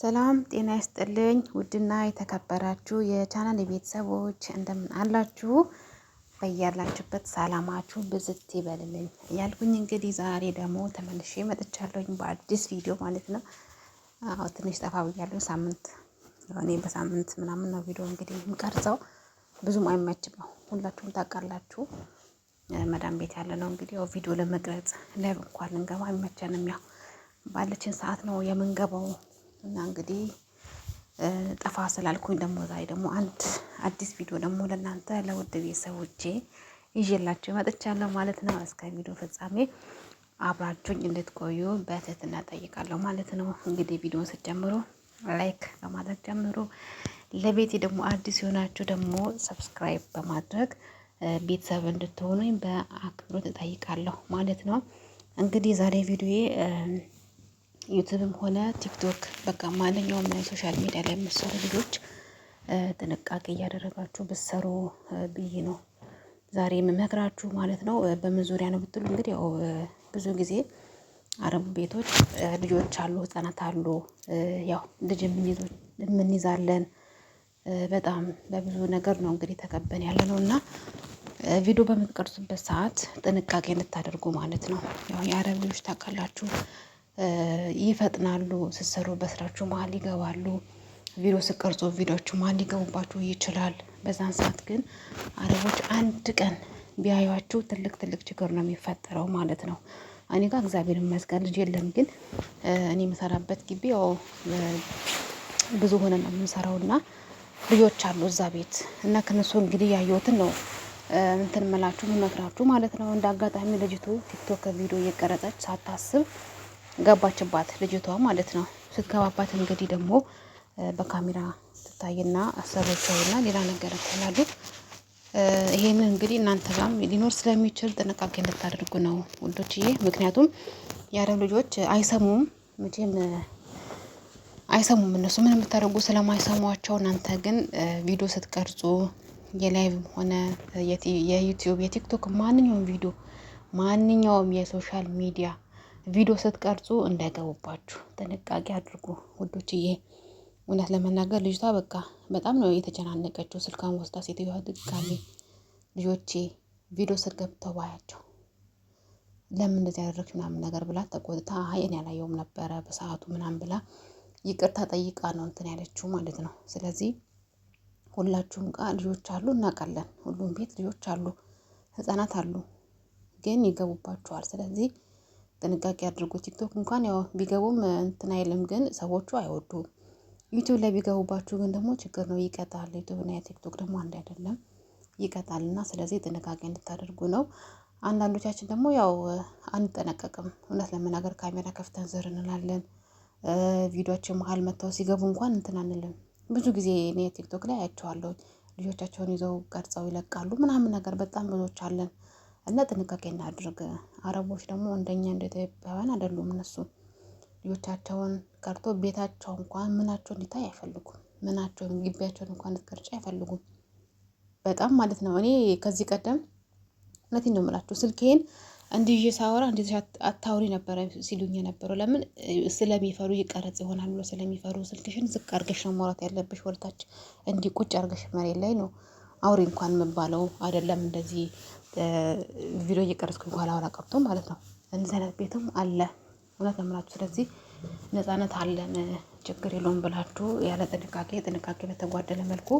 ሰላም ጤና ይስጥልኝ። ውድና የተከበራችሁ የቻናል ቤተሰቦች እንደምን አላችሁ? በያላችሁበት ሰላማችሁ ብዝት ይበልልኝ እያልኩኝ እንግዲህ ዛሬ ደግሞ ተመልሼ መጥቻለሁኝ በአዲስ ቪዲዮ ማለት ነው። አዎ ትንሽ ጠፋ ብያለሁ። ሳምንት እኔ በሳምንት ምናምን ነው ቪዲዮ እንግዲህ የምቀርጸው፣ ብዙም አይመችም ነው ሁላችሁም ታውቃላችሁ። መዳም ቤት ያለ ነው እንግዲህ ያው ቪዲዮ ለመቅረጽ live እንኳን ልንገባ አይመቸንም። ያው ባለችን ሰዓት ነው የምንገባው እና እንግዲህ ጠፋ ስላልኩኝ ደግሞ ዛሬ ደግሞ አንድ አዲስ ቪዲዮ ደግሞ ለእናንተ ለውድ ቤተሰቦቼ ይዤላችሁ መጥቻለሁ ማለት ነው። እስከ ቪዲዮ ፍጻሜ አብራችሁኝ እንድትቆዩ በትህትና ጠይቃለሁ ማለት ነው። እንግዲህ ቪዲዮን ስትጀምሩ like በማድረግ ጀምሩ። ለቤቴ ደግሞ አዲስ የሆናችሁ ደግሞ subscribe በማድረግ ቤተሰብ እንድትሆኑኝ በአክብሮት እጠይቃለሁ ማለት ነው። እንግዲህ ዛሬ ቪዲዮዬ ዩቲዩብም ሆነ ቲክቶክ በቃ ማንኛውም social media ላይ የምትሰሩ ልጆች ጥንቃቄ እያደረጋችሁ ብትሰሩ ብዬ ነው ዛሬ የምመክራችሁ ማለት ነው። በምን ዙሪያ ነው ብትሉ እንግዲህ ያው ብዙ ጊዜ አረብ ቤቶች ልጆች አሉ፣ ህጻናት አሉ። ያው ልጅ የምንይዛለን በጣም በብዙ ነገር ነው እንግዲህ ተከበን ያለ ነው እና ቪዲዮ በምትቀርጹበት ሰዓት ጥንቃቄ እንድታደርጉ ማለት ነው። ያው የአረብ ልጆች ታውቃላችሁ ይፈጥናሉ። ስትሰሩ በስራችሁ መሀል ይገባሉ። ቪዲዮ ስትቀርጹ ቪዲዮቹ መሀል ሊገቡባችሁ ይችላል። በዛን ሰዓት ግን አረቦች አንድ ቀን ቢያዩአችሁ ትልቅ ትልቅ ችግር ነው የሚፈጠረው ማለት ነው። እኔ ጋር እግዚአብሔር ይመስገን ልጅ የለም። ግን እኔ የምሰራበት ግቢ ያው ብዙ ሆነ ነው የምንሰራውና ልጆች አሉ እዛ ቤት እና ከነሱ እንግዲህ ያየሁትን ነው እንትን ምላችሁ ምመክራችሁ ማለት ነው። እንደ አጋጣሚ ልጅቱ ቲክቶክ ቪዲዮ እየቀረጸች ሳታስብ ገባችባት ልጅቷ ማለት ነው። ስትገባባት እንግዲህ ደግሞ በካሜራ ትታይና አሰሮቿና ሌላ ነገር ትላሉ። ይሄንን እንግዲህ እናንተ ጋም ሊኖር ስለሚችል ጥንቃቄ እንድታደርጉ ነው ውዶችዬ። ምክንያቱም የአረብ ልጆች አይሰሙም፣ መቼም አይሰሙም። እነሱ ምን የምታደርጉ ስለማይሰሟቸው፣ እናንተ ግን ቪዲዮ ስትቀርጹ የ live ም ሆነ የዩቲዩብ የቲክቶክ ማንኛውም ቪዲዮ ማንኛውም የ social media ቪዲዮ ስትቀርጹ እንዳይገቡባችሁ ጥንቃቄ አድርጉ ውዶችዬ። እውነት ለመናገር ልጅቷ በቃ በጣም ነው የተጨናነቀችው። ስልኳን ወስዳ ሴትዮዋ ድጋሚ ልጆቼ ቪዲዮ ስር ገብተው ባያቸው ለምን እንደዚህ ያደረግሽ ምናምን ነገር ብላ ተቆጥታ፣ አይ እኔ አላየውም ነበረ በሰዓቱ ምናምን ብላ ይቅርታ ጠይቃ ነው እንትን ያለችው ማለት ነው። ስለዚህ ሁላችሁም ጋር ልጆች አሉ እናውቃለን። ሁሉም ቤት ልጆች አሉ፣ ህጻናት አሉ፣ ግን ይገቡባችኋል። ስለዚህ ጥንቃቄ አድርጉ። ቲክቶክ እንኳን ያው ቢገቡም እንትን አይልም፣ ግን ሰዎቹ አይወዱም። ዩቲዩብ ላይ ቢገቡባችሁ ግን ደግሞ ችግር ነው፣ ይቀጣል። ዩቲዩብ እና ቲክቶክ ደግሞ አንድ አይደለም፣ ይቀጣል። እና ስለዚህ ጥንቃቄ እንድታደርጉ ነው። አንዳንዶቻችን ደግሞ ያው አንጠነቀቅም። እውነት ለመናገር ካሜራ ከፍተን ዝር እንላለን። ቪዲዮችን መሀል መጥተው ሲገቡ እንኳን እንትን አንልም። ብዙ ጊዜ እኔ ቲክቶክ ላይ አያቸዋለሁ። ልጆቻቸውን ይዘው ቀርጸው ይለቃሉ ምናምን ነገር በጣም ብዙዎች አለን። እና ጥንቃቄ እናድርግ። አረቦች ደግሞ እንደኛ እንደ ኢትዮጵያውያን አይደሉም። እነሱ ልጆቻቸውን ቀርቶ ቤታቸው እንኳን ምናቸው እንዲታይ አይፈልጉም። ምናቸውን ግቢያቸውን እንኳን እንድትቀርጪ አይፈልጉም። በጣም ማለት ነው። እኔ ከዚህ ቀደም እውነቴን ነው የምላችሁ ስልኬን እንዲህ ይዤ ሳወራ እንዲህ አታውሪ ነበረ ሲሉኝ የነበረው ለምን ስለሚፈሩ ይቀረጽ ይሆናል ብሎ ስለሚፈሩ ስልክሽን ዝቅ አድርገሽ ነው ማውራት ያለብሽ፣ ወደታች እንዲህ ቁጭ አድርገሽ መሬት ላይ ነው አውሪ እንኳን የምባለው አይደለም። እንደዚህ ቪዲዮ እየቀረጽኩኝ እንኳን አላወራ ቀርቶ ማለት ነው። እንደዚህ አይነት ቤትም አለ እውነት ነው የምላችሁ። ስለዚህ ነጻነት አለን ችግር የለውም ብላችሁ ያለ ጥንቃቄ ጥንቃቄ በተጓደለ መልኩ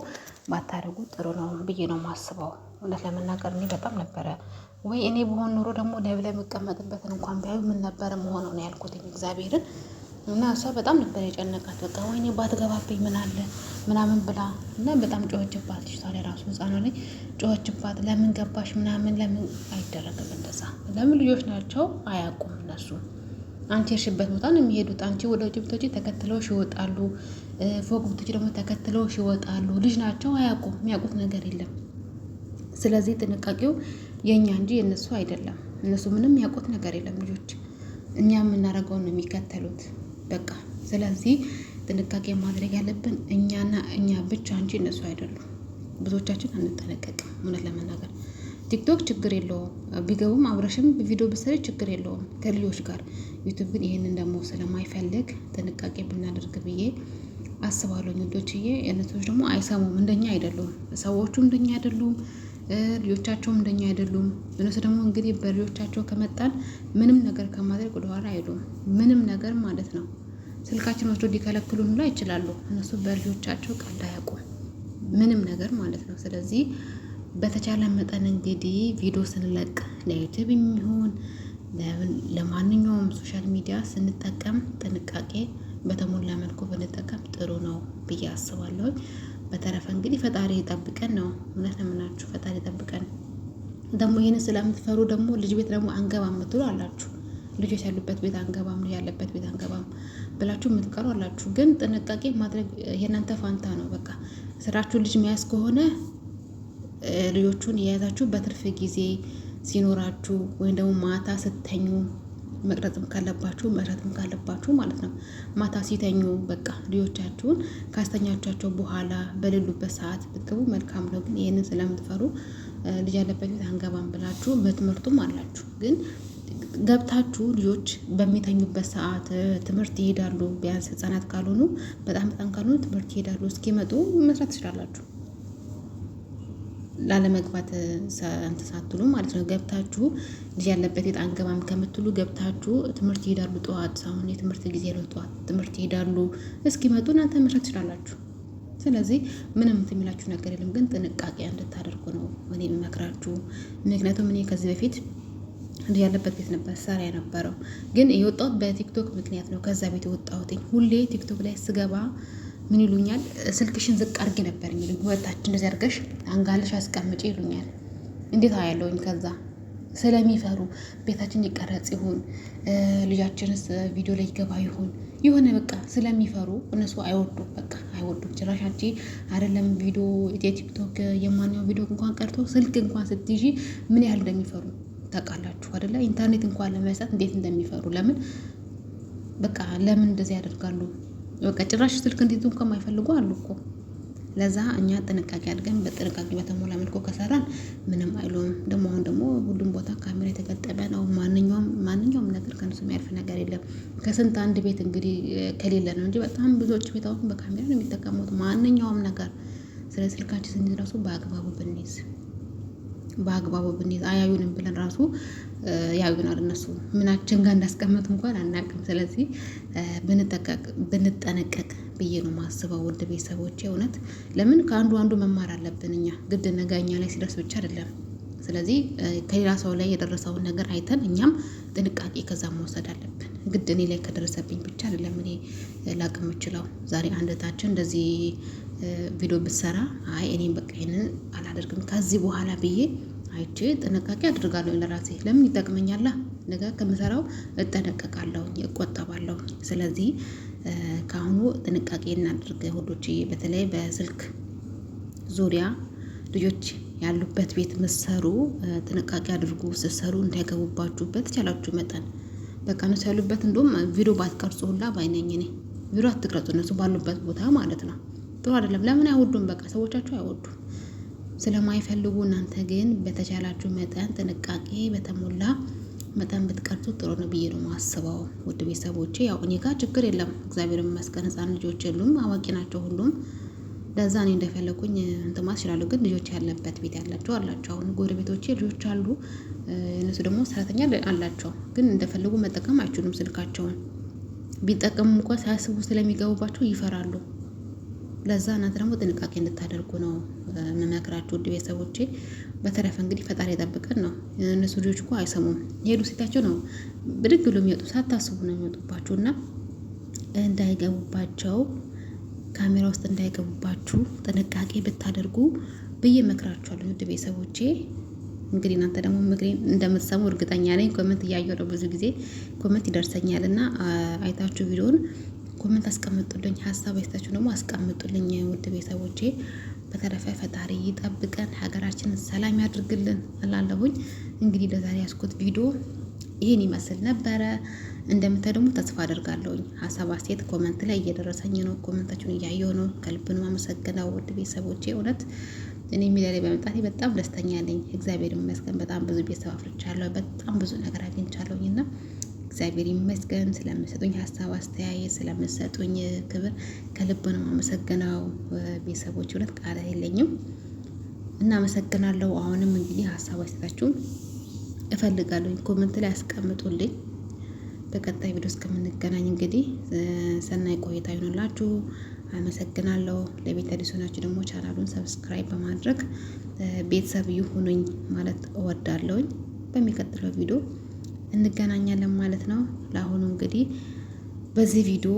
ባታደርጉ ጥሩ ነው ብዬ ነው የማስበው። እውነት ለመናገር እኔ በጣም ነበረ ወይ እኔ በሆን ኖሮ ደግሞ live ላይ የምቀመጥበትን እንኳን ቢያዩ ምን ነበረ መሆነው ነው ያልኩትኝ እግዚአብሔርን። እና እሷ በጣም ነበር የጨነቃት። በቃ ወይኔ ባትገባብኝ ምን አለ ምናምን ብላ እና በጣም ጮኸችባት። ልጅቷ ላይ ራሱ ህፃኗ ላይ ጮኸችባት። ለምን ገባሽ ምናምን ለምን አይደረግም እንደዛ። ለምን ልጆች ናቸው አያውቁም እነሱ። አንቺ የሄድሽበት ቦታ ነው የሚሄዱት። አንቺ ወደ ውጭ ብትወጪ ተከትለውሽ ይወጣሉ። ፎቅ ብትወጪ ደግሞ ተከትለውሽ ይወጣሉ። ልጅ ናቸው አያውቁም፣ የሚያውቁት ነገር የለም። ስለዚህ ጥንቃቄው የእኛ እንጂ የእነሱ አይደለም። እነሱ ምንም ያውቁት ነገር የለም ልጆች። እኛ የምናደርገውን ነው የሚከተሉት። በቃ ስለዚህ ጥንቃቄ ማድረግ ያለብን እኛና እኛ ብቻ እንጂ እነሱ አይደሉም። ብዙዎቻችን አንጠነቀቅም። እውነት ለመናገር ቲክቶክ ችግር የለውም ቢገቡም አብረሽም ቪዲዮ ብትሰሪ ችግር የለውም ከልጆች ጋር። ዩቱብ ግን ይህንን ደግሞ ስለማይፈልግ ጥንቃቄ ብናደርግ ብዬ አስባለሁ ውዶችዬ። እነቶች ደግሞ አይሰሙም፣ እንደኛ አይደሉም፣ ሰዎቹም እንደኛ አይደሉም፣ ልጆቻቸውም እንደኛ አይደሉም። እነሱ ደግሞ እንግዲህ በልጆቻቸው ከመጣን ምንም ነገር ከማድረግ ወደኋላ አይሉም፣ ምንም ነገር ማለት ነው። ስልካችን ወስዶ ሊከለክሉን ሁላ ይችላሉ። እነሱ በልጆቻቸው ቀልድ አያውቁም፣ ምንም ነገር ማለት ነው። ስለዚህ በተቻለ መጠን እንግዲህ ቪዲዮ ስንለቅ ለዩቲዩብ የሚሆን ለማንኛውም social media ስንጠቀም ጥንቃቄ በተሞላ መልኩ ብንጠቀም ጥሩ ነው ብዬ አስባለሁ። በተረፈ እንግዲህ ፈጣሪ ይጠብቀን ነው። እውነት ነው የምላችሁ፣ ፈጣሪ ይጠብቀን። ደግሞ ይህንን ስለምትፈሩ ደግሞ ልጅ ቤት ደግሞ አንገባም የምትሉ አላችሁ። ልጆች ያሉበት ቤት አንገባም፣ ልጅ ያለበት ቤት አንገባም ብላችሁ የምትቀሩ አላችሁ። ግን ጥንቃቄ ማድረግ የእናንተ ፋንታ ነው። በቃ ስራችሁ ልጅ መያዝ ከሆነ ልጆቹን የያዛችሁ በትርፍ ጊዜ ሲኖራችሁ ወይም ደግሞ ማታ ስተኙ መቅረጽም ካለባችሁ መስራትም ካለባችሁ ማለት ነው። ማታ ሲተኙ በቃ ልጆቻችሁን ካስተኛቻቸው በኋላ በሌሉበት ሰዓት ብትገቡ መልካም ነው። ግን ይህንን ስለምትፈሩ ልጅ ያለበት ቤት አንገባም ብላችሁ በትምህርቱም አላችሁ ግን ገብታችሁ ልጆች በሚተኙበት ሰዓት ትምህርት ይሄዳሉ። ቢያንስ ህጻናት ካልሆኑ በጣም ህጻን ካልሆኑ ትምህርት ይሄዳሉ። እስኪመጡ መስራት ትችላላችሁ። ላለመግባት እንትን ሳትሉ ማለት ነው። ገብታችሁ ልጅ ያለበት ቤት አንገባም ከምትሉ ገብታችሁ ትምህርት ይሄዳሉ። ጠዋት አሁን የትምህርት ጊዜ ነው። ጠዋት ትምህርት ይሄዳሉ። እስኪመጡ እናንተ መስራት ትችላላችሁ። ስለዚህ ምንም እንትን የሚላችሁ ነገር የለም። ግን ጥንቃቄ እንድታደርጉ ነው እኔ የምመክራችሁ። ምክንያቱም እኔ ከዚህ በፊት ልጅ ያለበት ቤት ነበር ሰራ የነበረው፣ ግን የወጣሁት በቲክቶክ ምክንያት ነው። ከዛ ቤት የወጣሁትኝ ሁሌ ቲክቶክ ላይ ስገባ ምን ይሉኛል? ስልክሽን ዝቅ አድርጊ ነበር የሚሉኝ። ወታችን እንደዚህ አድርገሽ አንጋልሽ አስቀምጪ ይሉኛል። እንዴት አያለውኝ። ከዛ ስለሚፈሩ ቤታችን ይቀረጽ ይሆን ልጃችንስ ቪዲዮ ላይ ይገባ ይሆን የሆነ በቃ ስለሚፈሩ እነሱ አይወዱም። በቃ አይወዱም ጭራሽ። አንቺ አይደለም ቪዲዮ የቲክቶክ የማንኛው ቪዲዮ እንኳን ቀርቶ ስልክ እንኳን ስትይዢ ምን ያህል እንደሚፈሩ ታውቃላችሁ አይደለ? ኢንተርኔት እንኳን ለመስጠት እንዴት እንደሚፈሩ ለምን በቃ ለምን እንደዚህ ያደርጋሉ? በቃ ጭራሽ ስልክ እንዴት እንኳን የማይፈልጉ አሉ እኮ። ለዛ እኛ ጥንቃቄ አድርገን በጥንቃቄ በተሞላ መልኩ ከሰራን ምንም አይሉም። ደግሞ አሁን ደግሞ ሁሉም ቦታ ካሜራ የተገጠመ ነው። ማንኛውም ማንኛውም ነገር ከእነሱ የሚያልፍ ነገር የለም። ከስንት አንድ ቤት እንግዲህ ከሌለ ነው እንጂ በጣም ብዙዎች ቤት አሁን በካሜራ ነው የሚጠቀሙት ማንኛውም ነገር። ስለ ስልካችን ስንይዝ ራሱ በአግባቡ ብንይዝ በአግባቡ ብንይዝ አያዩንም ብለን ራሱ ያዩናል እነሱ ምናችን ጋር እንዳስቀመጡ እንኳን አናውቅም። ስለዚህ ብንጠነቀቅ ብዬ ነው ማስበው። ውድ ቤተሰቦቼ እውነት ለምን ከአንዱ አንዱ መማር አለብን እኛ ግድ ነገ እኛ ላይ ሲደርስ ብቻ አይደለም። ስለዚህ ከሌላ ሰው ላይ የደረሰውን ነገር አይተን እኛም ጥንቃቄ ከዛ መውሰድ አለብን። ግድ እኔ ላይ ከደረሰብኝ ብቻ አይደለም እኔ ላቅ የምችለው። ዛሬ አንድ እህታችን እንደዚህ ቪዲዮ ብትሰራ አይ እኔም በቃ ይሄንን አላደርግም ከዚህ በኋላ ብዬ አይቼ ጥንቃቄ አድርጋለሁ ለራሴ። ለምን ይጠቅመኛላ? ነገ ከምሰራው እጠነቀቃለሁ፣ እቆጠባለሁ። ስለዚህ ከአሁኑ ጥንቃቄ እናድርግ ውዶቼ። በተለይ በስልክ ዙሪያ ልጆች ያሉበት ቤት ምሰሩ ጥንቃቄ አድርጉ። ስትሰሩ እንዳይገቡባችሁ በተቻላችሁ መጠን በቃ እነሱ ያሉበት እንደውም ቪዲዮ ባትቀርጹ ሁላ ባይነኝ እኔ ቪዲዮ አትቅረጹ፣ እነሱ ባሉበት ቦታ ማለት ነው። ጥሩ አይደለም። ለምን አይወዱም? በቃ ሰዎቻችሁ አይወዱም ስለማይፈልጉ። እናንተ ግን በተቻላችሁ መጠን ጥንቃቄ በተሞላ መጠን ብትቀርጹ ጥሩ ነው ብዬ ነው ማስበው። ውድ ቤተሰቦቼ ያው እኔ ጋር ችግር የለም እግዚአብሔር ይመስገን። ሕፃን ልጆች የሉም፣ አዋቂ ናቸው ሁሉም። ለዛ እኔ እንደፈለኩኝ እንትን ማለት እችላለሁ። ግን ልጆች ያለበት ቤት ያላቸው አላቸው። አሁን ጎረቤቶቼ ልጆች አሉ፣ እነሱ ደግሞ ሰራተኛ አላቸው። ግን እንደፈለጉ መጠቀም አይችሉም ስልካቸውን። ቢጠቀሙ እንኳ ሳያስቡ ስለሚገቡባቸው ይፈራሉ። ለዛ እናንተ ደግሞ ጥንቃቄ እንድታደርጉ ነው የምመክራችሁ ውድ ቤተሰቦቼ። በተረፈ እንግዲህ ፈጣሪ የጠብቀን ነው። እነሱ ልጆች እኮ አይሰሙም። የሄዱ ሴታቸው ነው ብድግ ብሎ የሚወጡ ሳታስቡ ነው የሚወጡባችሁ እና እንዳይገቡባቸው ካሜራ ውስጥ እንዳይገቡባችሁ ጥንቃቄ ብታደርጉ ብዬ እመክራችኋለሁ ውድ ቤተሰቦቼ። እንግዲህ እናንተ ደግሞ ምክሬን እንደምትሰሙ እርግጠኛ ነኝ። comment እያየሁ ነው፣ ብዙ ጊዜ comment ይደርሰኛል እና አይታችሁ ቪዲዮን comment አስቀምጡልኝ፣ ሀሳብ አይታችሁ ደግሞ አስቀምጡልኝ ውድ ቤተሰቦቼ። በተረፈ ፈጣሪ ይጠብቀን፣ ሀገራችንን ሰላም ያድርግልን እላለሁኝ። እንግዲህ ለዛሬ ያስኩት ቪዲዮ ይህን ይመስል ነበረ። እንደምታይ ደግሞ ተስፋ አደርጋለሁኝ። ሀሳብ አስተያየት comment ላይ እየደረሰኝ ነው። comment ኣችሁን እያየሁ ነው። ከልብ ነው የማመሰግነው ውድ ቤተሰቦቼ። እውነት እኔ ሚዲያ ላይ በመምጣቴ በጣም ደስተኛ ነኝ። እግዚአብሔር ይመስገን። በጣም ብዙ ቤተሰብ አፍርቻለሁ። በጣም ብዙ ነገር አግኝቻለሁኝ እና እግዚአብሔር ይመስገን ስለምሰጡኝ ሀሳብ አስተያየት፣ ስለምሰጡኝ ክብር ከልብ ነው አመሰግነው። ቤተሰቦች እውነት ቃል የለኝም እናመሰግናለሁ። አሁንም እንግዲህ ሀሳብ አስተያየታችሁን እፈልጋለሁ፣ comment ላይ አስቀምጡልኝ። በቀጣይ ቪዲዮ እስከምንገናኝ እንግዲህ ሰናይ ቆይታ ይሆንላችሁ። አመሰግናለሁ። ለቤት አዲስ ሆናችሁ ደግሞ ቻናሉን subscribe በማድረግ ቤተሰብ ይሁኑኝ ማለት እወዳለሁኝ። በሚቀጥለው ቪዲዮ እንገናኛለን ማለት ነው። ለአሁኑ እንግዲህ በዚህ ቪዲዮ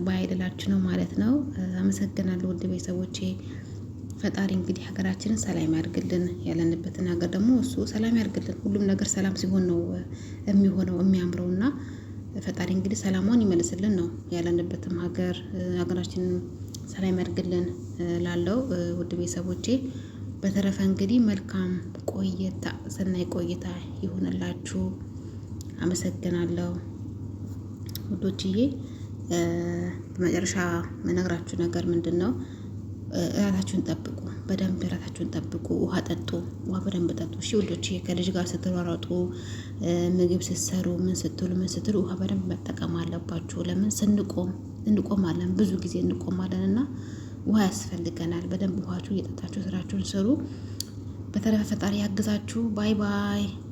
bye ልላችሁ ነው ማለት ነው። አመሰግናለሁ ውድ ቤተሰቦቼ። ፈጣሪ እንግዲህ ሀገራችንን ሰላም ያርግልን። ያለንበትን ሀገር ደግሞ እሱ ሰላም ያርግልን። ሁሉም ነገር ሰላም ሲሆን ነው የሚሆነው የሚያምረው እና ፈጣሪ እንግዲህ ሰላሟን ይመልስልን ነው ያለንበትም ሀገር ሀገራችንን ሰላም ያርግልን ላለው ውድ ቤተሰቦቼ። በተረፈ እንግዲህ መልካም ቆይታ ሰናይ ቆይታ ይሁንላችሁ። አመሰግናለሁ ውዶችዬ። በመጨረሻ መነግራችሁ ነገር ምንድን ነው? እራታችሁን ጠብቁ። በደንብ እራታችሁን ጠብቁ። ውሃ ጠጡ። ውሃ በደንብ ጠጡ። እሺ ውዶች፣ ከልጅ ጋር ስትሯሯጡ፣ ምግብ ስትሰሩ፣ ምን ስትሉ ምን ስትሉ ውሃ በደንብ መጠቀም አለባችሁ። ለምን ስንቆም እንቆማለን፣ ብዙ ጊዜ እንቆማለን እና ውሃ ያስፈልገናል። በደንብ ውሃችሁ እየጠጣችሁ ስራችሁን ስሩ። በተረፈ ፈጣሪ ያግዛችሁ። Bye bye።